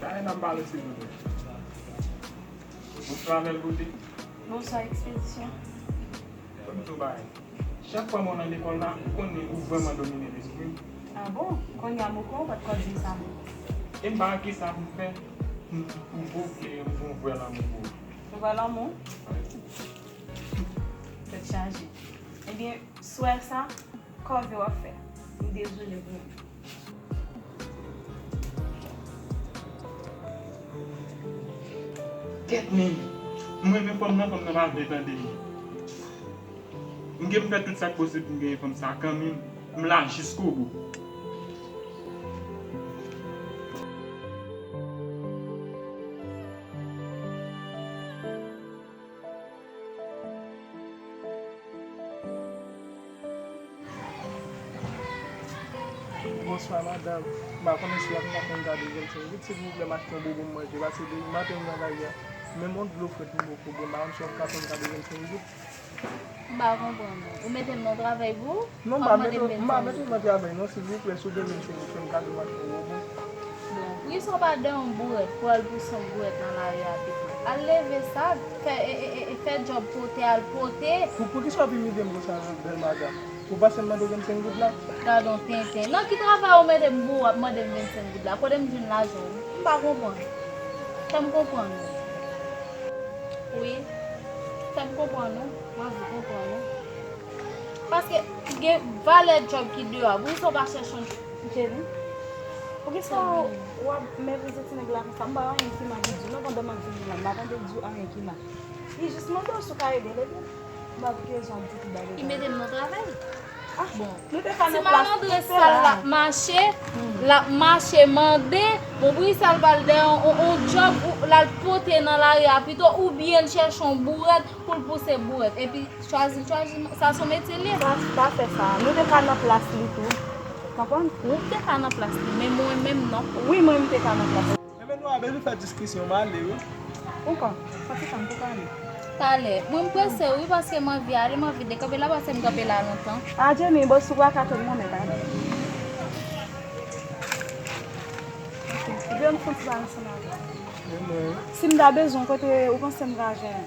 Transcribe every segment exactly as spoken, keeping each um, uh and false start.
Kay n ap pale, silvouplè. Bonswa, Bèl Bote. Bonswa, Ekspedisyon. Ban m di w bagay. Chak fwa mwen nan lekòl la, ou konnen ou vrèman domine lespri m. A bon? Kounye a m okouran ou pa t ko di sa menm. E m pa gen sa pou m fè, m pwouve w ke m gen yon vrè lanmou pou ou. Yon vrè lanmou? Tèt chaje. Ebyen, swè sa, kòve w ap fè. M dezole pou ou. Kèt men, m renmen fanm nan, fanm nan pa vle tande m. M gen pou fè tout sa k posib pou m genyen fanm sa kanmenm. M la jiskobou. Bonswa, madanm. M pa konnen si w ap ka fè m gade vennsenk goud, silvouplè, m achte yon bonbon m manje. Paske depi maten m nan lari a, menm yon dlo frèt m poko bwè. M pa konn si w ap ka fè m gade vennsenk goud. M pa konprann ou. Ou mete m nan travay pou ou? Non, m pa mete w, m pa mete w nan travay non, silvouplè, si w gen vennsenk goud, fè m kado m achte yon bonbon. Bon, poukisa w pa dan yon bourèt pou al pouse yon bourèt nan lari a pito? Al leve sa, fè, e, e, e, e, fè djòb pote, al pote. Pou, poukisa w ap imilye m konsa, bèl madanm? Ou panse m mande w vennsenk goud la? Gad on tenten. Nan ki travay ou mete m pou w ap mande m vennsenk goud la? Kote m jwenn lajan? M pa konprann. Fè m konprann ou. Wi. Fè m konprann ou. M anvi konprann ou. Paske gen valè djòb ki deyò a. Poukisa w pa chèche yon djòb? Jenny, poukisa w ap meprize ti nèg la konsa? M pa wè anyen ki mal li di w non, pandan m ap di w la, m pa tande l di w anyen ki mal. Li jis mande w si w ka ede l, epi m pa vle ke jan w di tout bagay. Li mete m nan travay. Ah, bon. Nou te ka nan plas li la. Ti malandren sal l ap mache, l ap mache mande, bon, poukisa l pa al dèyè yon, yon, yon djòb, ou l al pote nan lari a pito, oubyen l chèche yon bourèt pou l pouse bourèt. Epi, chwazi, chwazi, sa se yon metye l ye. Pa, pa fè sa. Nou te ka nan plas li tou. Konprann? Ou te ka nan plas li, men mwen menm non. Wi, mwen m te ka nan plas li. Enben nou a bezwen fè diskisyon, m ale wi. Ou pa, pati sa m pou pale. Talè. Mwen m prese wi, paske m anvi ale, m anvi dekanpe la, paske m kanpe la lontan. A Jenny, bon, si w pa ka tann mwen, men pa ale. Ok. Ebyen, m fon ti pale ansanm avè w. Si m ta bezwen w, kote ou panse m ka jwenn?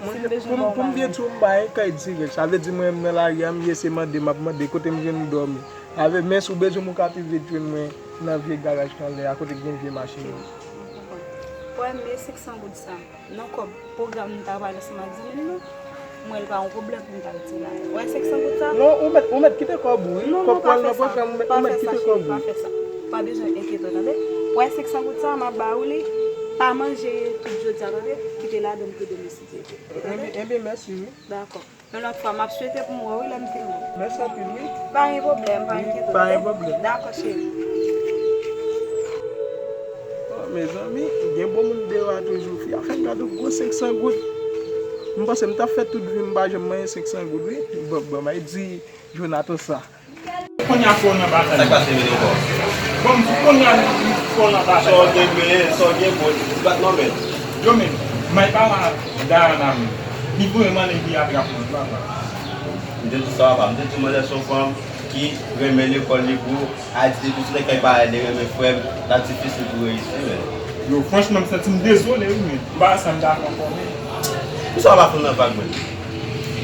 Mwen, pou m, pou m byen di w, m pa gen kay dirèk. Sa vle di mwen menm nan lari a, m ye se mande m ap mande kote m jwenn dòmi. Avè, men si w bezwen m, ou ka pi vit jwenn mwen nan vye garaj ki anlè a, kote k gen vye machin yo. Mwen, men senk san goud sa, nan kòb pwogram nou ta pral ansanm ak zanmi nou, mwen, l pa yon pwoblèm pou m ta retire la. Wè senk san goud sa? Non, ou mèt, ou mèt kite kòb ou, wi. Non, kòb pral nan pwogram, ou mèt, ou mèt kite kòb ou. Pa fè sa. Pa bezwen enkyete w, tande? Wè senk san goud sa, m ap ba ou li. Pa manje tout jodi a, tande? Kite ladan m pou domesitye. Enben, enben, mèsi, wi. Dakò. Yon lòt fwa, m ap swete pou m wè w wi lè m vini. Mèsi anpil wi. Pa gen pwoblèm, pa enkyete w. Pa gen pwoblèm. Dakò, cheri. Oh, mezanmi, gen bon moun deyò a toujou. Fi a fè m gade yon gwo senk san goud. M panse m t ap fè tout vi m pa janm manyen senk san goud wi. Bon, bon, bay di Jonathan sa. Kounye a fò w nan batay. Sa k pase menm ankò? Bon, m di kounye a fò w nan batay. Sa w gen men, sa w gen bon, bat non men. Yo men, may pa la Dayana men. Li voye m ale li atrap mwen, papa. M te di w sa, papa. M te di w manzè se yon fanm ki renmen lekòl li gwo. Ayiti depi sou nèg kay parèy li renmen frè m, l ap difisil pou reyisi, men. Yo, franchman, m santi m dezole, wi, men. M pa wè sa m ta fè ankò, men. Poukisa w pa fè m nan vag, men?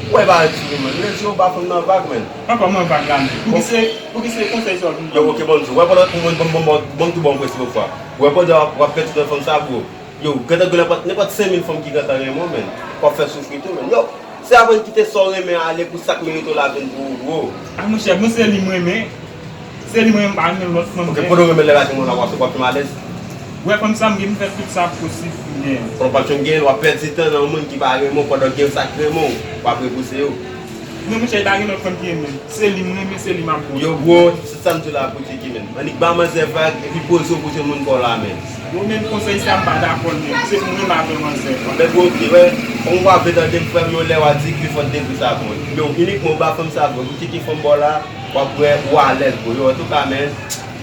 Ou wè, pa di, men. Lè di w pa fè m nan vag, men. Papa, mwen vag la, men. Pou ki se, pou ki se konsèy sa w vin ban mwen? Yo, oke, bon, di w. Wè, pandan pou mwen, bon, bon, bon, bon, tou bon, presi, fwa. Wè, pandan w ap, w ap pèdi nan fanm sa, bro. Yo, gentan gen nenpòt, nenpòt senk mil fanm ki gentan renmen w, men. K ap fè w soufri tou, men. Yo, se aprann kite sa w renmen ale pou sa k merite w la vin pou ou, bro. A, monchè, mwen se li m renmen. Se li m renmen, m pa renmen lòt fanm. Ok, men pandan w renmen lè la, gen moun la, w ap, w ap fè m alèz. Wè, fanm sa, m gen m fè tout sa posib pou m genyen. Pandan w p ap janm genyen l, w ap pèdi tan nan yon moun ki pa renmen w, pandan gen sa k renmen w, w ap repouse yo. Non, monchè, li pa gen lòt fanm ki renmen l. Se li m renmen, se li m ap voye. Yo, bro, se sa m di w la pou tcheke, men. Annik ba manzè vag, epi poze w pou jwenn moun pa w la, men. Yo, men konsèy sa, m pa dakò l, men. Se pou mwen m avè manzè. Men, bro, ki wè, kòm w pa vle tande m, frè m, yon lè w a di ki fò t depi sa, bro. Yo, inikman w ba fanm sa, bro, pou tcheke fanm pa w la, w ap wè, ou alèz, bro. Yo, antouka, men,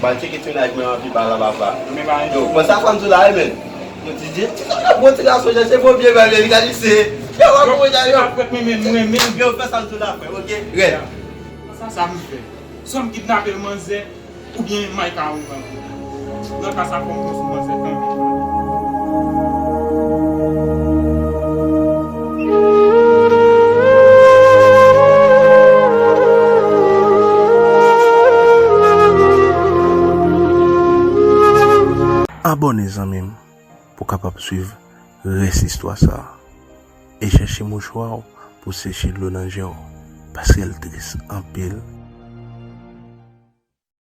ba tcheke ti nèg mwen anpi ba la, papa. Men pa. Yo, mwen sa fanm sou la, wi, men. Yo, ti, ti, ti, ti, bon ti gason, jan se bon byen, men, li ka lise. Yo, w ap wè, yo. Yo, fè sa m di w la, frè, oke? Rèd. Sa, sa m fè. Swa m kidnape l manzè, oubyen may ka ouvè ankò. Nan ka sa, fò m pran sou manzè kanmenm. Abòne, zanmi m, pou w kapab swiv rès istwa sa a. E chèche mouchwa w pou seche dlo nan je w, paske l tris anpil.